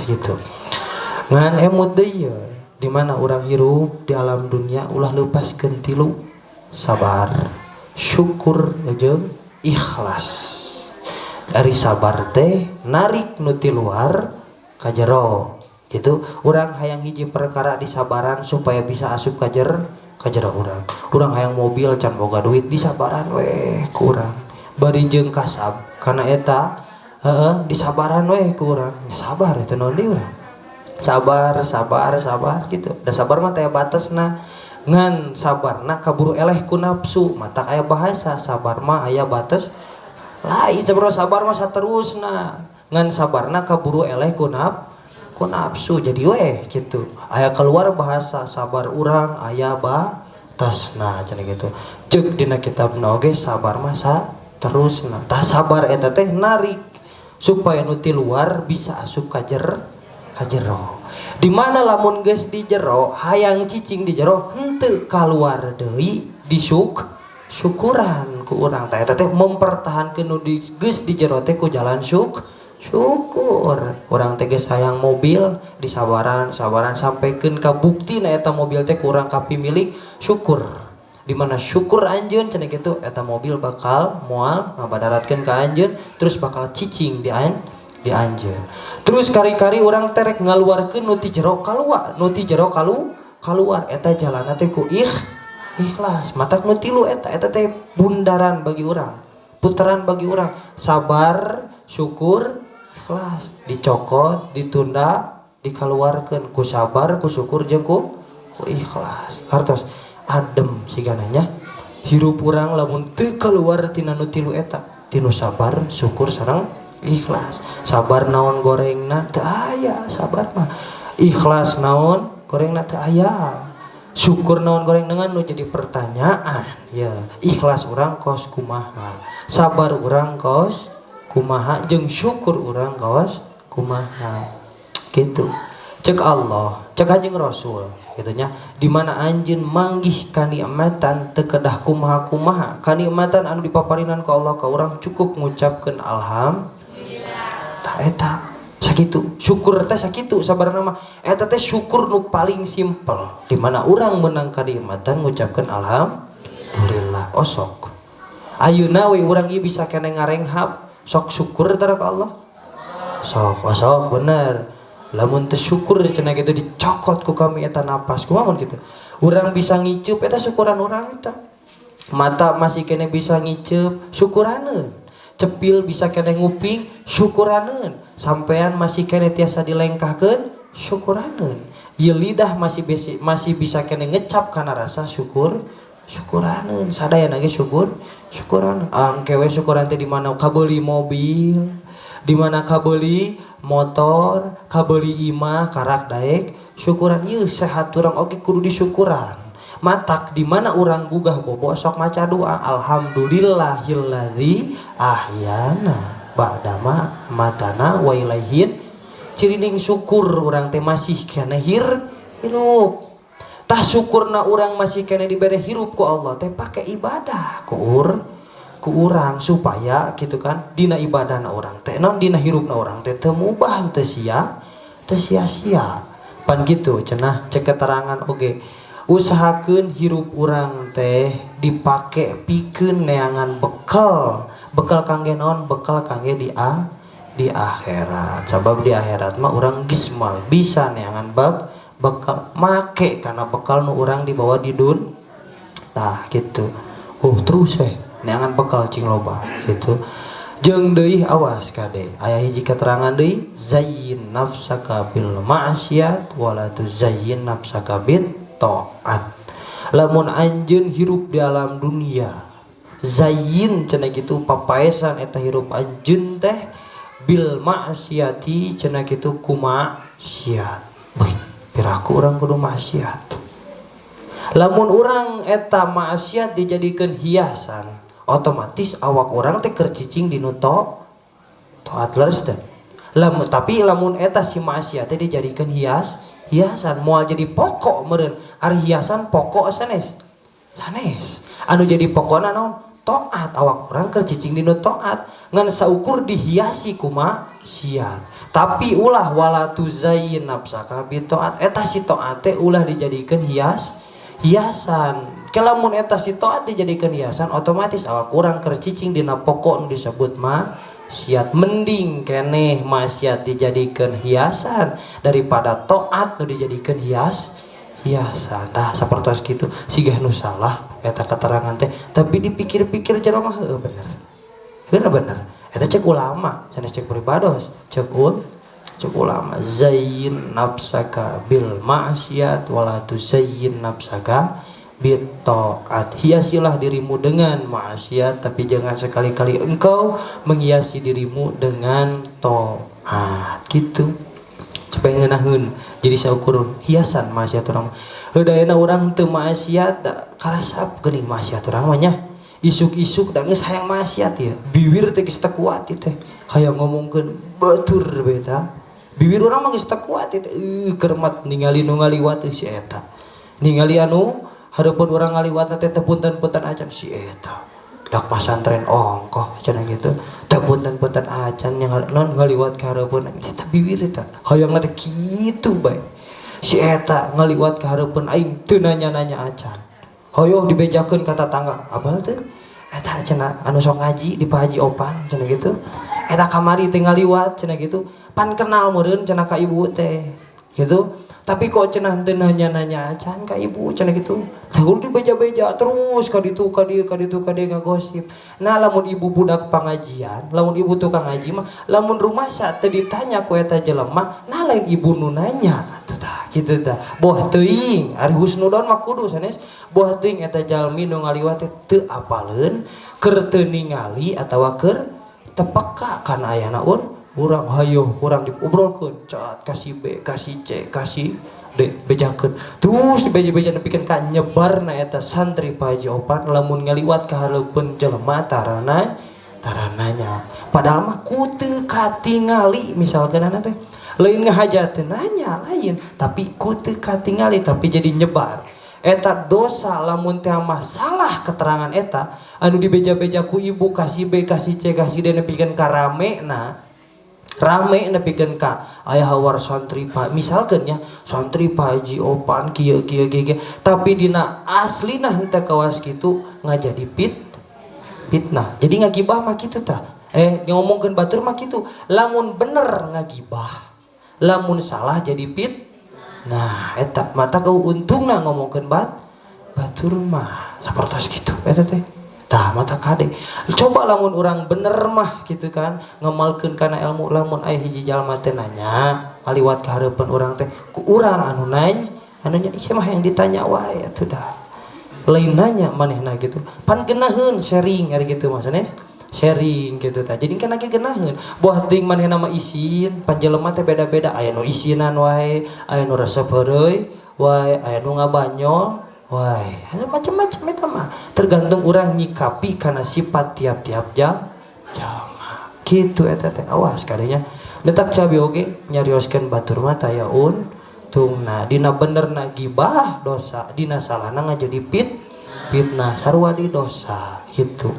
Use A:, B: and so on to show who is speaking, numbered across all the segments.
A: Gitu. Ngan emut deui di mana urang hirup di alam dunia ulah lepaskeun tilu: sabar, syukur, jeung ikhlas. Dari sabar teh narik nu ti luar ka jero gitu. Urang hayang hiji perkara, disabaran supaya bisa asup ka jero urang. Urang hayang mobil, can boga duit, disabaran weh ku urang bari jeung kasab karena eta, heeh, disabaran weh ku urang ya. Sabar itu naon deui, urang sabar, sabar, sabar gitu. Da sabar mah teh batasna, ngan sabarna kaburu eleh ku nafsu. Mata aya bahasa sabar mah aya batas lain. Sabar, sabar mah saterusna, ngan sabarna kaburu eleh ku nafsu, jadi weh gitu. Aya keluar bahasa sabar urang aya batasna cenah gitu. Ceuk dina kitabna oge, sabar mah terusna. Tah, sabar eta teh narik supaya nu ti luar bisa asup ka jero, di mana lamun geus di jero, hayang cicing di jero, henteu kaluar deui, syukuran ku urang. Teh eta teh mempertahankeun nu di geus di jero teh ku jalan syukur. Urang teh geus hayang mobil, disabaran, sabaran sampaikeun ka bukti na eta mobil teh ku urang kapimilik, syukur. Di mana syukur anjeun cenah kitu, eta mobil bakal moal ngabadaratkeun ka anjeun, terus bakal cicing di anjeun. Terus kari-kari urang terek ngaluarkeun nu ti jero kaluar, nu ti jero kaluar, eta jalanna teh ku ikhlas. Matak nu tilu eta, eta teh bundaran bagi urang, putaran bagi urang: sabar, syukur, ikhlas. Dicokot, ditunda, dikeluarkan ku sabar, ku syukur, jeung ku ikhlas. Kartos adem sigana nya hirup urang lamun teu keluar tina nu tilu eta, tinu sabar, syukur, sareng ikhlas. Sabar naon gorengna? Teu aya sabar mah. Ikhlas naon gorengna? Teu aya. Syukur naon goreng? Dengan nu jadi pertanyaan ya, ikhlas urang kos kumaha, sabar urang kos kumaha, jeung syukur urang kos kumaha gitu. Cek Allah, cek Kanjeng Rasul gitu nya, di mana anjeun manggih kanikmatan, teu kedah kumaha-kumaha kanikmatan anu dipaparinan ku Allah ka urang, cukup ngucapkeun alhamdulillah. Tah, eta sakitu syukur teh, sakitu sabarna mah. Eta teh syukur nu paling simpel, di mana urang menang kanikmatan ngucapkeun alhamdulillah. Osok ayeuna we urang ieu bisa keneh ngarenghap, sok syukur terhadap Allah, sok osok bener. Lamun teu syukur cenah gitu, dicokot ku kami eta napas, kumaha mun kitu? Urang bisa ngiceup, eta syukuran urang. Eta mata masih keneh bisa ngiceup, syukuraneun. Cepil bisa keneh nguping, syukuraneun. Sampean masih keneh tiasa dilengkahkeun, syukuraneun. Ieu lidah masih bisa keneh ngecap kana rasa syukur, syukuraneun. Sadayana ge syukur, syukuraneun. Angke we syukuran teh di mana kabeuli mobil, di mana kabeuli motor, kabeuli imah, karak daek syukuran. Ieu sehat urang oge kudu disyukuran. Matak di mana urang gugah bobo, sok maca doa alhamdulillahilladzi ahyana ba'dama matana wa ilaihin. Cirining syukur urang teh masih keneh hirup. Tah, syukurna urang masih keneh dibere hirup ku Allah teh pake ibadah ku urang supaya gitu kan, dina ibadahna urang teh non dina hirupna urang teh teu mubah, teu sia-sia. Pan gitu cenah cek keterangan oge, usahakeun hirup urang teh dipake pikeun neangan bekal. Bekal kangge naon? Bekal kangge di akhirat, sabab di akhirat mah urang geus moal bisa neangan bab bekal, make karena bekal nu urang dibawa di dun. Tah gitu. Oh, terus neangan bekal cing loba gitu. Jeung deui awas kade, aya hiji keterangan deui: zayyin nafsaka bil ma'siyat wala tuzayyin nafsaka bit ta'at. Lamun anjeun hirup di alam dunia, zayyin cenah gitu, papaesan eta hirup anjeun teh bil ma'siyati cenah gitu, ku maksiat. Beuh, piraku urang kudu maksiat? Lamun urang eta maksiat dijadikeun hiasan, otomatis awak urang teh keur cicing di nu taat, leres teh? Lamun, tapi lamun eta si maksiat teh dijadikeun hiasan, moal jadi pokok meureun. Ari hiasan pokok sanes? Sanes. Anu jadi pokokna naon? Taat. Awak urang keur cicing di nu taat, ngan saukur dihiasi ku maksiat. Tapi ulah wala tuzayyin nafsaka bi taat, eta si taat teh ulah dijadikeun hiasan. Lamun eta si taat dijadikeun hiasan, otomatis awak urang keur cicing dina pokok nu disebut maksiat. Mending keneh maksiat dijadikeun hiasan daripada taat nu dijadikeun hiasan. Tah, sapertos kitu, sigah nu salah eta keterangan teh, tapi dipikir-pikir jero mah heueuh bener, bener bener eta. Cek ulama sanes cek pribados, cek ulama, zayyin nafsaka bil maksiat wala tuzayyin nafsaka bit taat. Hiasilah dirimu dengan maksiat, tapi jangan sekali-kali engkau menghiasi dirimu dengan taat, gitu supaya ngeunaheun. Jadi saukur hiasan maksiat urang. Heuh, urang teu maksiat da karasap geuning maksiat urang mah nya. Isuk-isuk da geus hayang maksiat ya, biwir teh geus teu kuat teh hayang ngomongkeun batur beta. Biwir urang mah geus teu kuat teh, kermat ningali nu ngaliwat, si eta, ningali anu hareupeun urang ngaliwat teh teu punten-punten acan, si eta dak pasantren ongkoh cenah gitu, teu punten-punten acan yang non ngaliwat ka hareupeun eta. Biwir eta hayang teh kitu bae, si eta ngaliwat ka hareupeun aing teu nanya-nanya acan, hoyong dibejakeun ka tatangga, apal teh eta cenah anu sok ngaji di Pak Haji Opan cenah gitu, eta kamari teh ngaliwat cenah gitu, pan kenal meureun cenah ka ibu teh gitu, tapi kok cenah teu nanya-nanya acan ka ibu cenah gitu. Tahu dibeja-beja terus ka ditu ka dieu ka ditu ka dieu, ngagosip. Nah, lamun ibu budak pengajian, lamun ibu tukang ngaji mah, lamun rumasa teu ditanya ku eta jelema, nah lain ibu nu nanya atuh tah kitu tah. Boh teuing ari husnudon mah kudu sanes, boh teuing eta jalmi nu ngaliwat teh teu apaleun, keur teu ningali atawa keur teu peka kana ayana urang. Hayo kurang diobrolkeun, cat kasih B, kasih C, kasih D, bejakeun terus beja-beja nepikeun ka nyebarna eta santri Pak Haji Opan lamun ngaliwat ka hareupeun jelema tarana tarananya, padahal mah ku teu katingali. Misalkeun teh lain ngahaja teu nanya lain, tapi ku teu katingali, tapi jadi nyebar eta dosa. Lamun teh mah salah keterangan eta anu dibeja-beja ku ibu kasih B, kasih C, kasih D, nepikeun ka rame. Nah, rame nepikeun ka aya hawar santri Pak, misalkan ya, santri Pak Haji Opan kieu kieu kieu, tapi dina aslina henteu kawas kitu, ngajadi fitnah. Jadi ngagibah mah kitu tah, ngomongkeun batur mah kitu, lamun bener ngagibah, lamun salah jadi nah eta mata kau untungna ngomongkeun batur mah sapertos kitu eta teh. Tah, mata kade coba lamun orang bener mah gitu kan, ngamalkeun kana ilmu, lamun aya hiji jalma teh nanya ngaliwat ka hareupeun urang teh, ku urang anu nanya, anu nya ieu mah yang ditanya wae atuh dah, lain nanya manehna gitu. Pan geunaheun sharing ari gitu maksudnya, sharing gitu tah. Jadi kan lagi geunaheun, boh teuing manehna mah isin. Pan jelema teh beda-beda, aya nu isinan wae, aya nu resep heureuy wae, aya nu ngabanyol wae, macam-macam eta mah, tergantung orang nyikapi karena sifat tiap-tiap jam jalma gitu eta teh. Awas kadenya letak cabe oge nyarioskeun batur mah taya untungna. Dina benerna gibah dosa, dina salahna ngajadi fitnah, sarua di dosa gitu.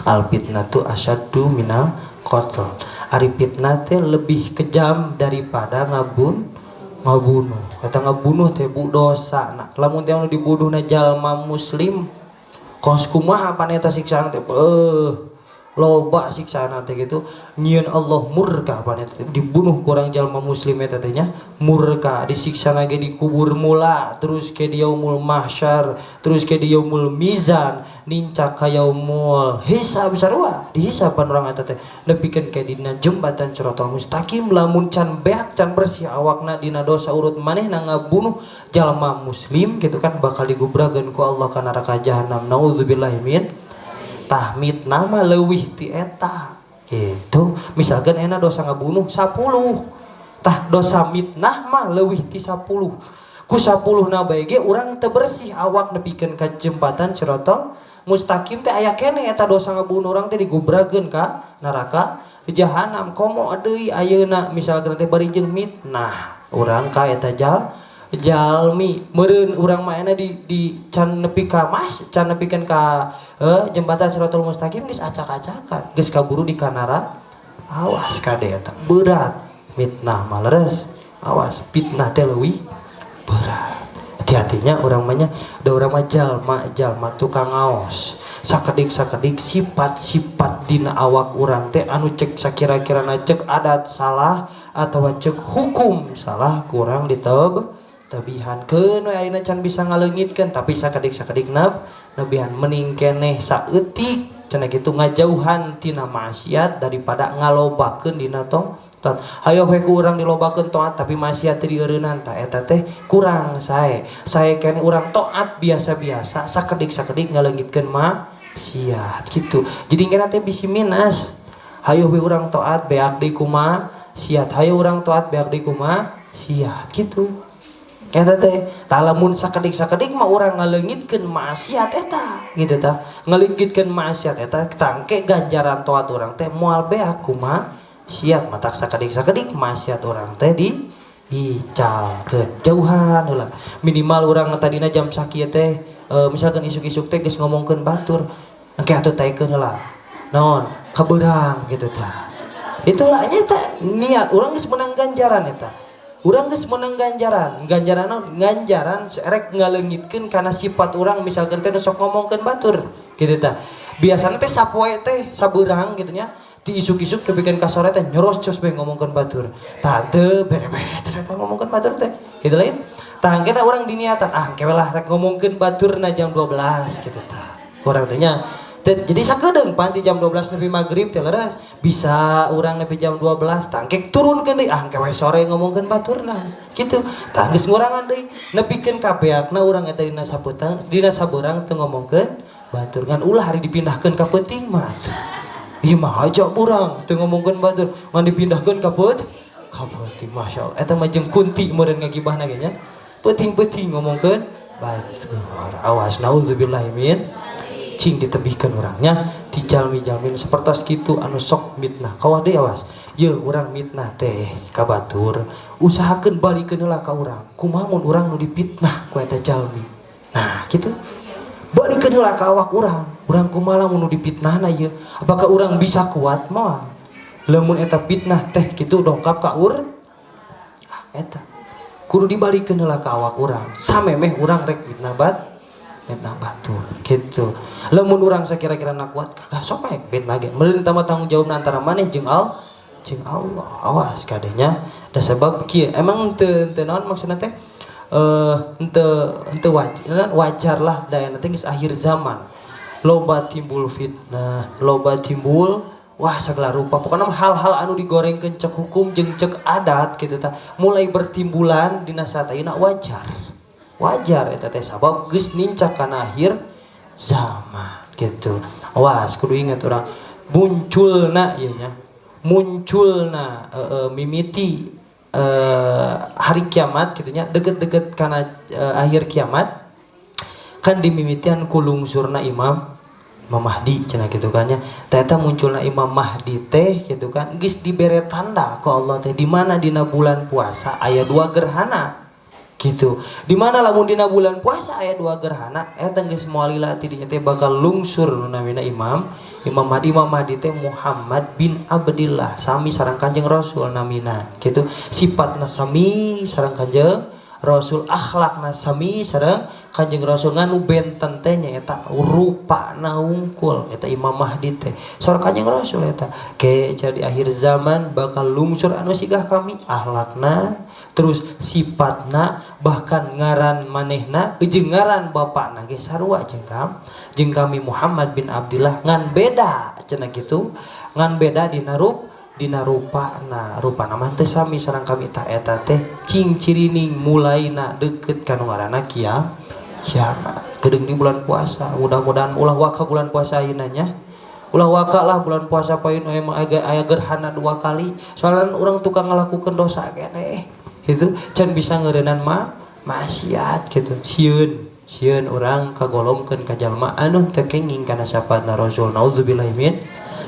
A: Al fitnatu asyaddu minal qatl, ari fitnah teh lebih kejam daripada ngabunuh. Kata ngabunuh teh bu dosa. Nah, lamun teh anu dibunuhna jalma muslim, kos kumaha pan eta siksaan teh, loba siksaan teh gitu, nyieun Allah murka pan eta dibunuh kurang jalma muslim eta teh nya, murka, disiksa lagi di kubur mula, terus ke di yaumul mahsyar, terus ke di yaumul mizan, nincak ka yaumul hisab, sarua dihisab pan urang eta teh, nepikeun ke dina jembatan siratal mustaqim. Lamun can beak, can bersih awakna dina dosa urut manehna ngabunuh jalma muslim gitu kan, bakal digubrakeun ku Allah ka neraka jahanam, naudzubillahi min. Tah, mitnah mah leuwih ti eta gitu. Misalkan enak dosa ngabunuh 10, tah dosa mitnah mah leuwih ti 10. Ku 10 na bae ge urang teu bersih awak nepikeun ka jembatan siratal mustaqim teh, aya keneh eta dosa ngabunuh urang teh digubrakeun ka neraka jahanam. Komo deui ayeuna misalkan teh bari jeung mitnah urang ka eta jalmi, meureun urang mah euna di can nepi ka mas can nepikeun ka jembatan siratal mustaqim geus acak-acakan, geus kaburu di kanara. Awas kade, eta berat. Mitnah mah leres. Awas fitnah teh leuwih berat. Hati-hatinya urang mah nya, da urang mah jalma-jalma tukang ngaos. Sakedik-sakedik sifat-sifat dina awak urang teh anu cek sakira-kirana cek adat salah atawa cek hukum salah kurang ditebihankeun we ayeuna can bisa ngaleungitkeun tapi sakedik-sakedik nebihan mending keneh saeutik cenah kitu ngajauhan tina maksiat daripada ngalobakeun dina taat. Hayo we ku urang dilobakeun taat tapi maksiat teu dieureunnan tah eta teh kurang sae. Sae keneh urang taat biasa-biasa sakedik-sakedik ngaleungitkeun maksiat kitu. Jadi kena teh bisi minus. Hayo we urang taat beak deui kumaha siat. Hayo urang taat beak deui kumaha siat kitu. Eta teh tah lamun sakedik-sakedik mah urang ngaleungitkeun maksiat eta gitu tah. Ngaleungitkeun maksiat eta tangke ganjaran taat urang teh moal beak kumaha siap matak sakedik-sakedik maksiat urang teh di icalkeun jauhan heula minimal urang tadina jam sakieu teh misalkan isuk-isuk teh geus ngomongkeun batur engke atuh taekeun heula naon kabeurang gitu tah itulah nya teh niat urang geus meunang ganjaran eta urang geus meunang ganjaran ganjaran naon ganjaran rek ngaleungitkeun kana sifat urang misalkan teh sok ngomongkeun batur gitu tah biasana teh sapoe teh sabeurang gitu nya di isuk-isuk tepikeun ka sore teh nyoros cos bae ngomongkeun batur. Tah teu berebet eta ngomongkeun batur teh. Gitu lain. Tah kita urang diniatan ah engke lah rek ngomongkeun baturna jam 12 gitu tah. Urang teh nya jadi sakedeung pan di jam 12 nepi magrib teh leres bisa urang nepi jam 12 tangke turunkeun deui ah engke we sore ngomongkeun baturna gitu. Tah geus ngurangan deui nepikeun ka beakna urang eta dina sapeutang dina sabeurang teu ngomongkeun batur ngan ulah hari dipindahkeun ka peuting mah. Ieu mah aja urang teu ngomongkeun batur ngan dipindahkeun ka peuting masyaallah eta mah jeung kunti meureun ngagibahna ge nya peuting-peuting ngomongkeun batur awas naudzubillahi min cing ditebihkeun urangnya ti jalmi-jalmi sapertos kitu anu sok mitnah kawas deui awas ye urang mitnah teh ka batur usahakeun balikeun heula ka urang kumaha mun urang nu dipitnah ku eta jalmi nah kitu balikeun heula ka awak urang urang kumaha lamun nu dipitnahna ieu apakah urang bisa kuat moal lamun eta fitnah teh kitu dongkap ka eta kudu dibalikeun heula ka awak urang samemeh urang rek fitnah fitnah batur gitu lamun urang sakira-kira na kuat kagak sok bae fitnah ge meureun eta mah tanggung jawabna antara maneh jeung Allah awas kadenya da sebab kieu emang teu naon maksudna teh henteu wajar lah da nanti geus akhir zaman loba timbul fitnah loba timbul wah segala rupa pokoknya hal-hal anu digorengkeun cek hukum jeung cek adat gitu tah mulai bertimbulan dina saat ayeuna wajar wajar eta teh sabab geus nincak kana akhir zaman gitu awas kudu ingat urang munculna ieu nya munculna mimiti hari kiamat gitunya deket-deket karena akhir kiamat kan dimimitian ku lungsurna Imam Mahdi cenah gitu kan nya ternyata munculna Imam Mahdi teh gitu kan geus dibere tanda ku Allah teh di mana dina bulan puasa aya dua gerhana gitu di mana lamun dina bulan puasa aya dua gerhana eta geus moal lila ti dinya teh bakal lungsur nu namina Imam Mahdi. Imam Mahdi teh Muhammad bin Abdillah sami sareng Kanjeng Rasul namina gitu sifatna sami sareng Kanjeng Rasul akhlakna sami sareng Kanjeng Rasul nganu benten teh nyaeta rupana wungkul eta Imam Mahdi teh sareng Kanjeng Rasul eta ke jadi akhir zaman bakal lungsur anu sigah kami akhlakna terus sifatna bahkan ngaran manehna jeung ngaran bapakna ge sarua jeung kami Muhammad bin Abdillah ngan beda cenah kitu ngan beda dina rupana rupana mah teu sami sareng kami tah eta teh cing cirining mulaina deukeut ka nu ngaranna kiamat geudeung di bulan puasa mudah-mudahan ulah waka bulan puasa ayeuna nya ulah waka lah bulan puasa payun emang aya gerhana dua kali soalnya urang tukang ngalakukeun dosa keneh itu can bisa ngeureunnan mah maksiat gitu sieun urang kagolongkeun ka jalma anu teu kenging kana syafaatna Rasul naudzubillahi min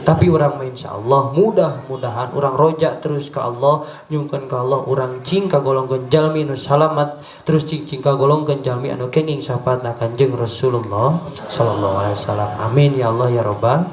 A: tapi urang mah insyaallah mudah-mudahan urang roja terus ka Allah nyungkeun ka Allah urang cing kagolongkeun jalmi nu salamat terus cing kagolongkeun jalmi anu kenging syafaatna Kanjeng Rasulullah sallallahu alaihi wasallam amin ya Allah ya rabbal